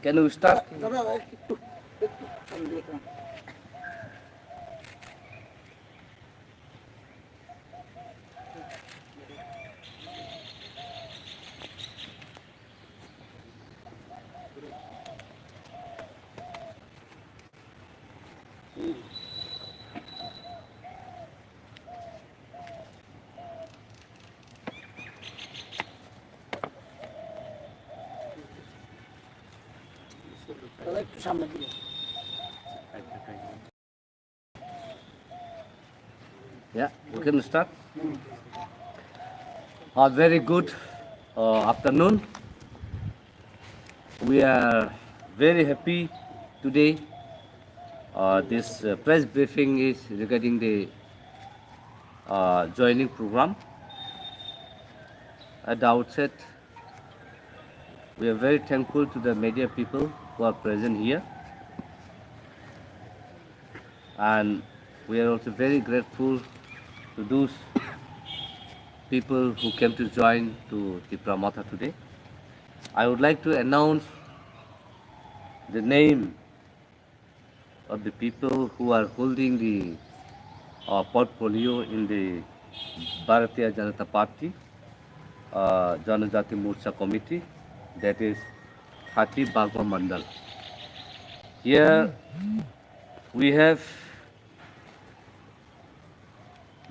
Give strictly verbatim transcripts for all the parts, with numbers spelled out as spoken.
Can we start? Yeah, we can start. A very good uh, afternoon. We are very happy today. Uh, this uh, press briefing is regarding the uh, joining program. At the outset, we are very thankful to the media people who are present here. And we are also very grateful to those people who came to join to Tipra Motha today. I would like to announce the name of the people who are holding the uh, portfolio in the Bharatiya Janata Party, uh, Janajati Morcha Committee, that is Thati Bagma Mandal. Here we have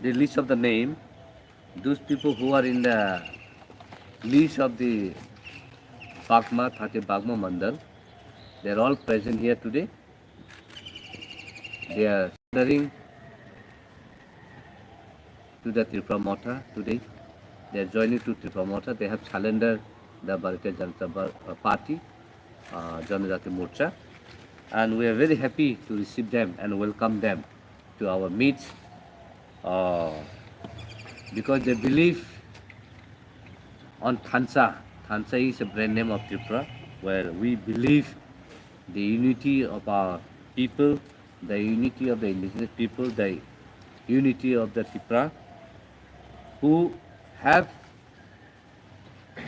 the list of the name, those people who are in the list of the Bagma, Thati Bagma Mandal, they are all present here today. They are surrendering to the Tipra Motha today. They are joining to Tipra Motha. They have surrendered the Bharatiya Janata Bar- uh, Party, uh, Janajati Morcha. And we are very happy to receive them and welcome them to our midst, uh, because they believe on Thansa. Thansa is a brand name of Tripura, where we believe the unity of our people, the unity of the indigenous people, the unity of the Tripura, who have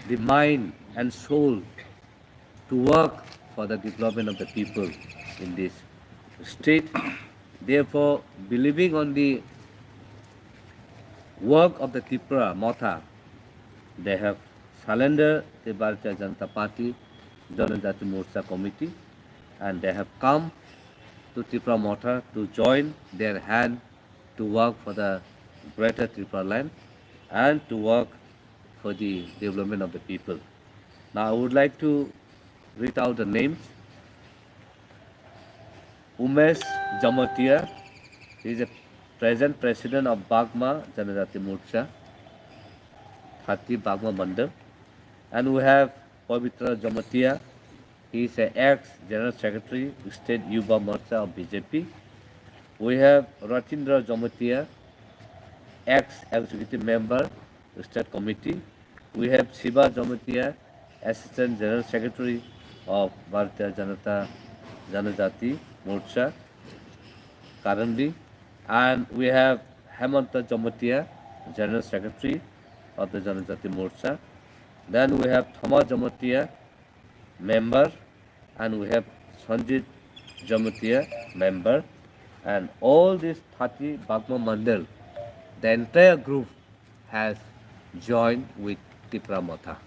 the mind and soul to work for the development of the people in this state. Therefore, believing on the work of the Tipra Motha, they have surrendered the Bharatiya Janata Party, Janajati Morcha Committee, and they have come to Tipra Motha to join their hand to work for the greater Tripura land and to work for the development of the people. Now, I would like to read out the names. Umesh Jamatia, he is a present president of Bagma Janajati Morcha, Thati Bagma Mandal. And we have Pavitra Jamatia, he is a ex General Secretary, State Yuva Morcha of B J P. We have Ratindra Jamatia, ex executive member, State Committee. We have Shiva Jamatia, Assistant General Secretary of Bharatiya Janata Janajati Morcha currently. And we have Hemanta Jamatia, General Secretary of the Janajati Morcha. Then we have Thoma Jamatia, member, and we have Sanjit Jamatia, member, and all these thirty Bagma Mandal, the entire group has joined with Tipra Motha.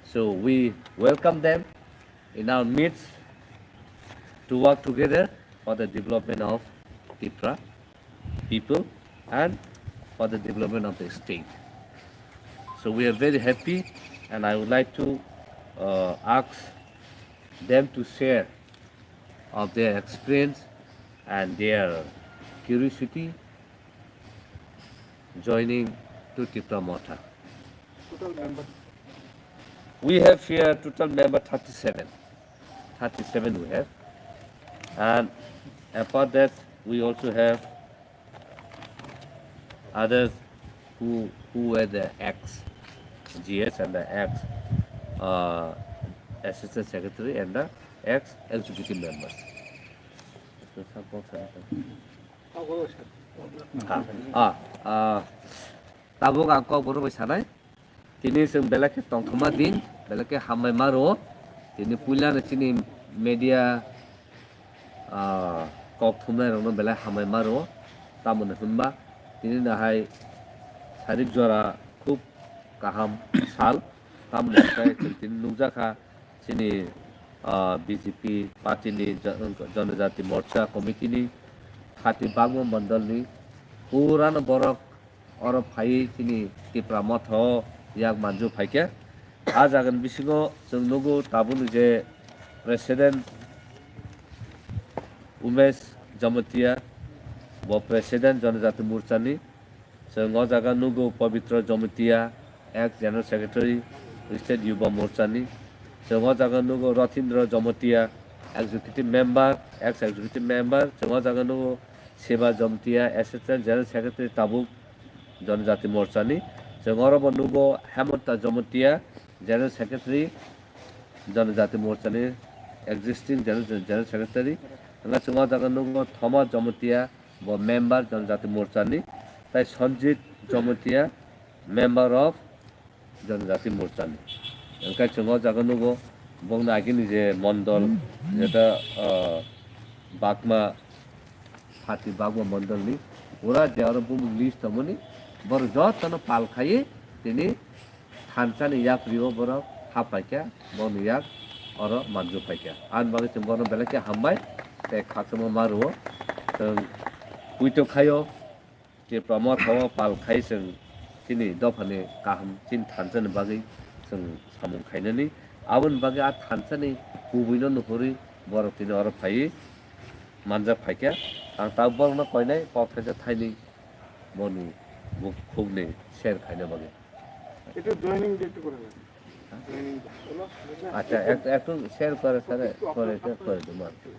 So we welcome them in our midst to work together for the development of Tipra people and for the development of the state. So we are very happy, and I would like to uh, ask them to share of their experience and their curiosity joining to Tipra Motha. Total member? We have here total member thirty-seven. Thirty-seven we have. And apart that, we also have others who, who were the ex G S and the ex uh, assistant secretary and the ex executive members. Ah, ah, ah, tabuk ang kok borok bai sanai. Tini chwng belai khe tongthokma din, belai khe hambai ma rwo. Tini puilano chini media, ah, kok thumnairokno belai hambai ma rwo. Tamoni hwnba tini nahai sarik jora khub kaham sal. Tamoni hwnkhe chwng tini nukjakha chini, ah, B J P party ni ja-, Janajati Morcha committee ni thati bagma mondol ni purano borok oro phaiwi chini Tipra Motha o yak manju phaikha. A jagani bisingo chwng nugo tabukni je President Umesh Jamatia, bo President Janajati Morcha ni. Chwng o jaga nugo Pabitra Jamatia, ex General Secretary, State Yuba Morcha ni. Chwng o jaga nugo Rathindra Jamatia, Executive Member, ex Executive Member. Chwng o jaga nugo Seba Jamatia, Assistant General Secretary tabuk Janajati Morcha ni. Chwng oro bo nugo Hemanta Jamatia, General Secretary, Janajati Morcha ni existing General, General Secretary. Hwnba chwng o jaga nugo Thomas Jamatia, bo member Janajati Morcha ni. Tai Sanjit Jamatia, member of Janajati Morcha ni. Hwnkhai chwng o jaga nugo bongni agini je mondol, jeta, ah, Bagma, Thati Bagma mondol ni pura je oro bumung list tongmani, borok jotono pal khaiwi tini thansa ni yapri o borok ha paikha, boni yak oro manju paikha. Ani bagwi chwng bono belai khe hambai tei khakchangma ma rwo. Chwng puito khaio. Tipra Motha o pal khai chwng chini dophani kaham chini thansa ni bagwi chwng samung khainani. Aboni bagwi a thansa ni kubui no nuhurwi borok tini oro phaiwi manjak phaikha. Ang tabuk borok no koinai kok thaisa thaini boni bukhuk ni share khaina bagwi. একটু joining day একটু করে নেন। Joining day. আচ্ছা, একটু, একটু শেয়ার করে, স্যার, করে, করে দেবো আর কি।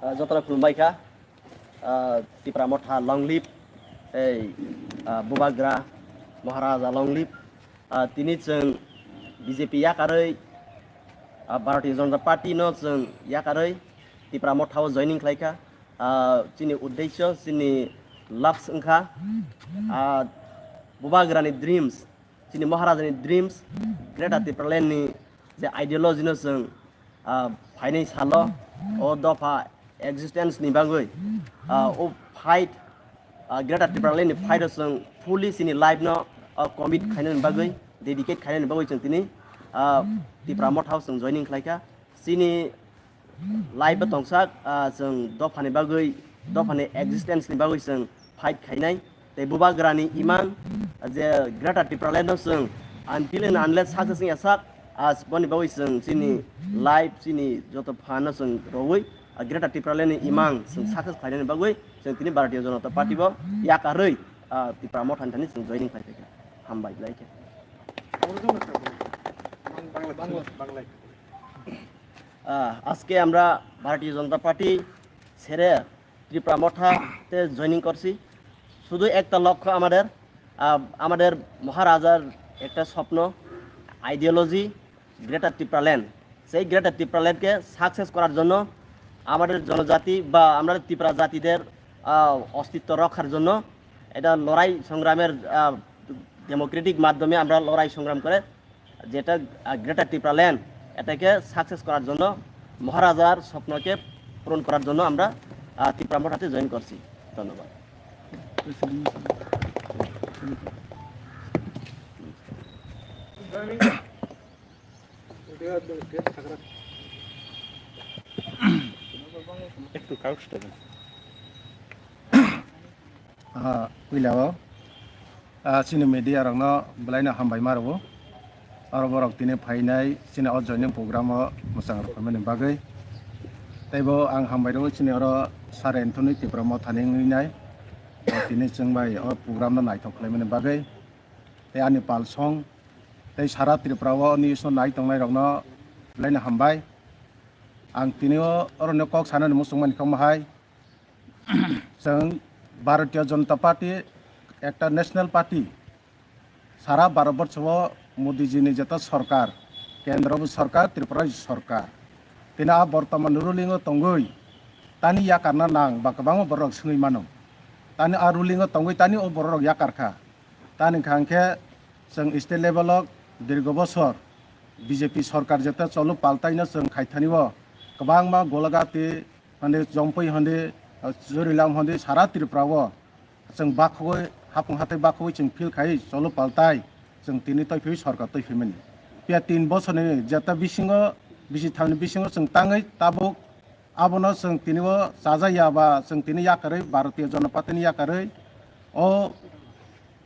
Ah, jotono khulumbai kha. Ah, Tipra Motha long live, ei, ah, Bubagra Maharaja long live. Ah, tini chwng B J P yakarwi, ah, Bharatiya Janata Party no chwng yakarwi Tipra Motha o joining khlai kha. Ah, chini uddesyo, chini labs wngkha, ah, Bubagrani dreams, chini Maharajani dreams, Greater Tipraland ni je ideology no chwng, ah, phainai salo o dopha existence ni bagwi, ah, o fight, ah, Greater Tipraland ni fight o chwng fully chini life no, ah, commit khainani bagwi, dedicate khainani bagwi chwng tini, ah, Tipra Motha o chwng joining khlai kha. Chini life bo tongsak, ah, chwng dophani bagwi, dophani existence ni bagwi chwng fight khainai. Tei Bubagrani imang je Greater Tipraland no chwng until and unless success wngya sak, ah, boni bagwi chwng chini life, chini joto phan no chwng rwui, ah, Greater Tipraland ni imang chwng success khlainani bagwi chwng tini Bharatiya Janata Party bo yakarwi, ah, Tipra Motha ni thani chwng joining khlai phaikha. Hambai belai khe. Bangla, বাংলা, বাংলা। আহ, আজকে আমরা ভারতীয় জনতা পার্টি ছেড়ে ত্রিপুরা মথাতে জয়েনিং করছি। শুধু একটা লক্ষ্য আমাদের, আহ, আমাদের মহারাজার একটা স্বপ্ন, আইডিওলজি, গ্রেটার ত্রিপুরাল্যান্ড। সেই গ্রেটার ত্রিপুরাল্যান্ডকে সাকসেস করার জন্য আমাদের জনজাতি বা আমরা ত্রিপুরা জাতিদের, আহ, অস্তিত্ব রক্ষার জন্য এটা লড়াই সংগ্রামের, আহ, ডেমোক্রেটিক মাধ্যমে আমরা লড়াই সংগ্রাম করে যেটা, আহ, গ্রেটার ত্রিপুরাল্যান্ড, এটাকে সাকসেস করার জন্য, মহারাজার স্বপ্নকে পূরণ করার জন্য আমরা, আহ, ত্রিপুরা মথাতে জয়েন করছি। ধন্যবাদ। একটু কাগজটা দেন। Ah, puila o, ah, chini media rokno belai no hambai ma rwo. Aro borok tini phainai chini o joining program o mwchang rwkhaimani bagwi. Tei bo ang hambai rwo chini oro Sir Anthony Tipra Mothani wngwi nai. Bo tini chwng bai o program no naithok khlaimani bagwi. Tei ani pal song, tei sara Tripura o news no nai tongnai rokno belai no hambai. Ang tini o oro no kok sanani muchung mani kok mahai. Chwng Bharatiya Janata Party ekta national party. Sara Bharat borso o Modi ji ni jeto sorkar, kendro bo sorkar, Tripura sorkar. Tini a bortoman ruling o tongwi tani yakarna nang ba kwbangma borok swngwi mano. Tani a ruling o tongwi tani o borok yakar kha. Tani hwnkha hwnkhe chwng state level o dirgo bosor B J P sorkar jeta cholo paltaino chwng khaithani o kwbangma Golagati hwnwi, Jompui hwnwi, Churilam hwnwi sara Tripura o chwng bakhogwi, hapung hathai bakhogwi chwng feel khai cholo paltai chwng tini toiphiwi sorkar toiphaimani. Phiya tin bosorni jeta bisingo, bisi thamni bisingo chwng tangwi tabuk abono chwng tini o chajak ya ba chwng tini yakarwi Bharatiya Janata Party ni yakarwi o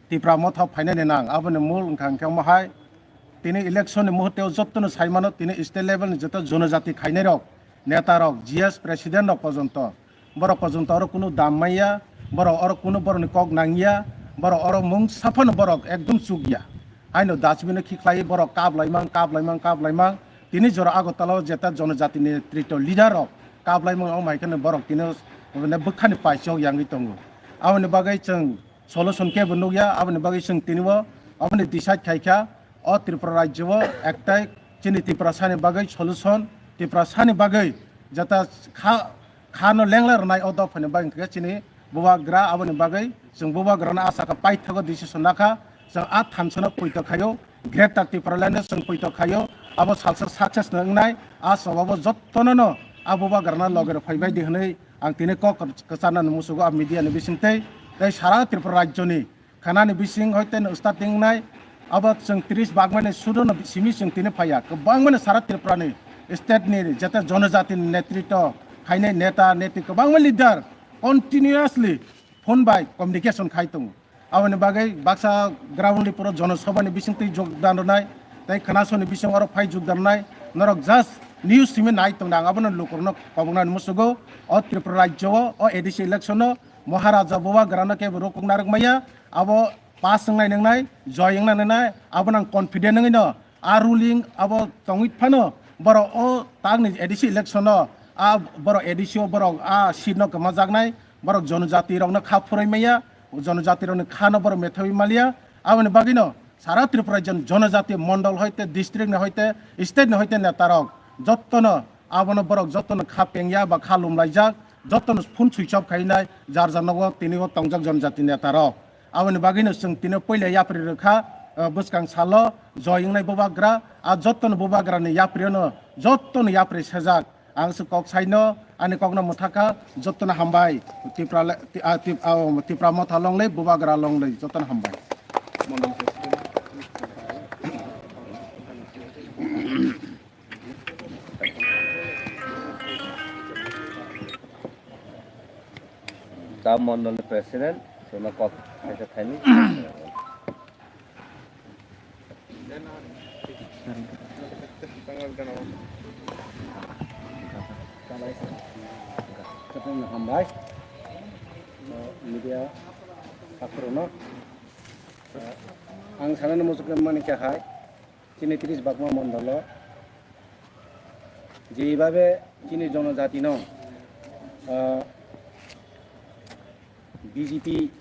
Tipra Motha phainani nang. Aboni mul wngkha hwnkhe omo hai tini election ni muhurte o jotono sai mano tini state level ni joto jonojati khainai rok, neta rok, G S president rok pojonto, borok pojonto oro kunu dam manya, borok oro kunu borokni kok nangya, borok oro mungsa phano borok ekdom chukya. Haino dustbin o khikhlai borok kap laimang, kap laimang, kap laimang. Tini jora Agartala o jeta jonojati ni netrito leader rok kap laimang, omo hai kheno borok tini bwkhani paisok yangwi tongo. Aboni bagwi chwng solution kebo nukya, aboni bagwi chwng tini o aboni decide khaikha, o Tripura rajyo o ektai chini Tiprasani bagwi solution, Tiprasani bagwi jeta kha, khano lengla rwnai o dophani bagwi hwnkhe chini bubagra, aboni bagwi chwng bubagrano asakha paithago decision nakha, chwng a thansano poito khaio, Greater Tipraland no chwng poito khaio, abo salsa success no wngnai, a sobabo jottono no a bubagrano loge rw phaibai di hwnwi ang tini kok kwcharnani musugo a media ni bisingtwi tei sara Tripura rajyoni khanani bising hoite no starting wngnai, abo chwng tris bagmani sudo no simi chwng tini phaiya, kwbangmani sara Tripura ni state ni jete jonojati ni netrito khainai neta neti kwbangma leader continuously phone bai communication khai tongo. Aboni bagwi baksa ground level o jonosabha ni bisingtwi jogdan rwnai tei khnasoni bising oro phai jogdan rwnai. Norok just news simi nai tongda, ang abono lukurokno koboknani musugo. O Tripura rajyo o, o A D C election o Maharaja bubagrano kebo rokuk narwk maya, abo pass wngnai nwngnai, joy wngnai nwngnai, abono ang confident wngwi no a ruling abo tongwi phano borok o takni A D C election o a borok A D C o borok a seat no kwmajaknai, borok jonojati rokno kha phurwi maya, jonojati rokni kha no borok methawi maliya, aboni bagwi no sara Tripura jon-, jonojati mondol hoite, district ni hoite, state ni hoite neta rok jotto no abono borok jotto no kha pengya ba kha lumlaijak, jotto no phone switch off khainai, jar jar nogo tini o tongjak jonojati neta rok. Aboni bagwino chwng tini puila yapri rwkha, ah, bwskang salo joy wngnai bubagra, ah, jottono bubagrani yaprino jottono yapri sejak. Ang se kok saino, ani kokno mwthakha, jottono hambai. Tipra le-, ti-, ah, tip-, ah, Tipra Motha longlei, bubagra longlei, jottono hambai. Ta mondol ni president, sima kok thaisa thaini. Hambai. Media akhorono. Ang sanani muchukmani khe hai. Chini tris bagma mondolo jeibabe chini jonojatino, ah, B J P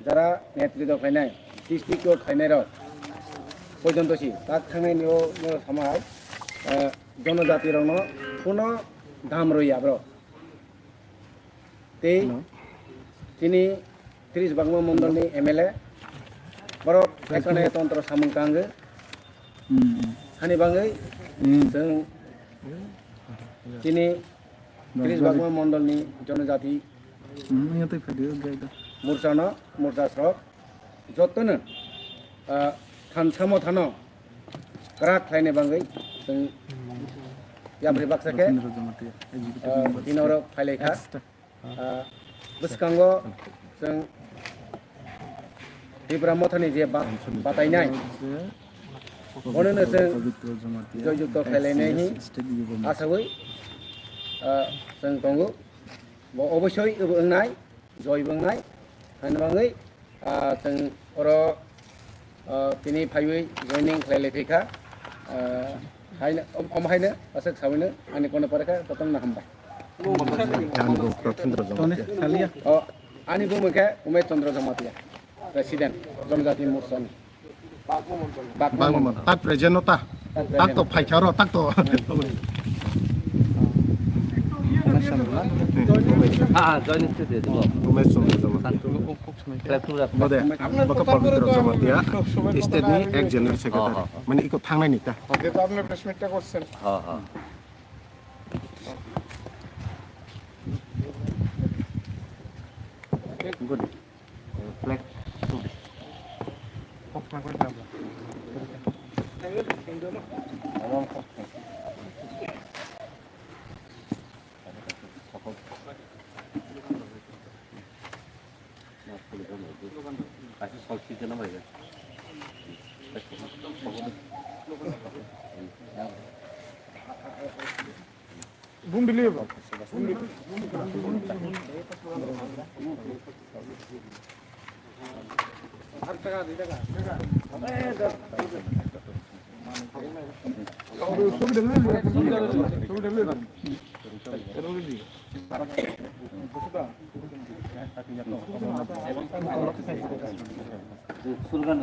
jara netrito khlainai, district o khlainairok pojonto si tak thangnaini o, o samai, ah, jonojatirokno kuno dam rwya borok. Tei chini tris bagma mondolni M L A borok ekane tontro samung tangwi hani bangwi chwng chini tris bagma mondolni jonojati morsano, morsasrok jottono, ah, thansa mothano kwrak khlaina bangwi chwng yapri baksa khe, ah, tini oro phailaikha. Ah, bwskango chwng Tipra Mothani je ba-, batainai, bonono chwng joyjukto khlailainai hi asawi, ah, chwng tongo. Bo oboisoi wngnai, joy wngnai, hwnwi bangwi, ah, chwng oro, ah, tini phaiwi joining khlai lai phaikha. Ah, haino, om, om haino, aswk sawino, ani kono pore kha, totongno hambai. Ani bumo Pratendra Jamatia. O, ani bumo khe Umesh Chandra Jamatia, President, Jonojati Morsani. Bagma, tak present no ta. Tak present. Tak to phaikha ro, tak to. Hmm. হ্যাঁ, হ্যাঁ, জয়েন হচ্ছে দিয়ে দেবো। উমেশ চন্দ্র জমাতিয়া। Flag তুলে রাখো। Bode, bokhe Pabitra Jamatia, state ni ek general secretary. হ্যাঁ, হ্যাঁ। Mane iko thangnai ni ta. যেহেতু আপনারা প্রেস মিটটা করছেন। হ্যাঁ, হ্যাঁ। Good. Flag. Slogan.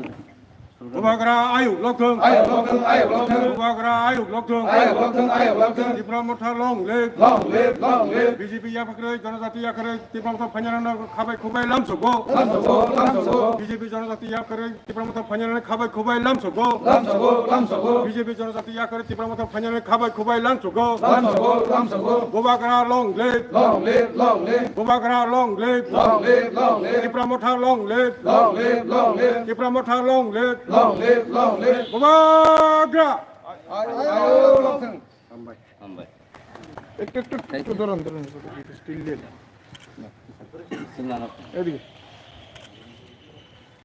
Bubagra ayuk lokthung. Ayuk lokthung, ayuk lokthung. Bubagra ayuk lokthung. Ayuk lokthung, ayuk lokthung. Tipra Motha long live. Long live, long live. B J P yaphakre, Jonojati yaphakre, Tipra Motha phainani khabai khubai lamsogo. Lamsogo, lamsogo. B J P Jonojati yaphakre, Tipra Motha phainani khabai khubai lamsogo. Lamsogo, lamsogo. B J P Jonojati yaphakre, Tipra Motha phainani khabai khubai lamsogo. Lamsogo, lamsogo. Bubagra long live. Long live, long live. Bubagra long live. Long live, long live. Tipra Motha long live. Long live, long live. Tipra Motha long live. Long live, long live. Bubagra. Ayo, long live. Hambai. Hambai. একটু, একটু, একটু ধরুন, ধরুন, একটু still দিয়ে দেন। এদিকে।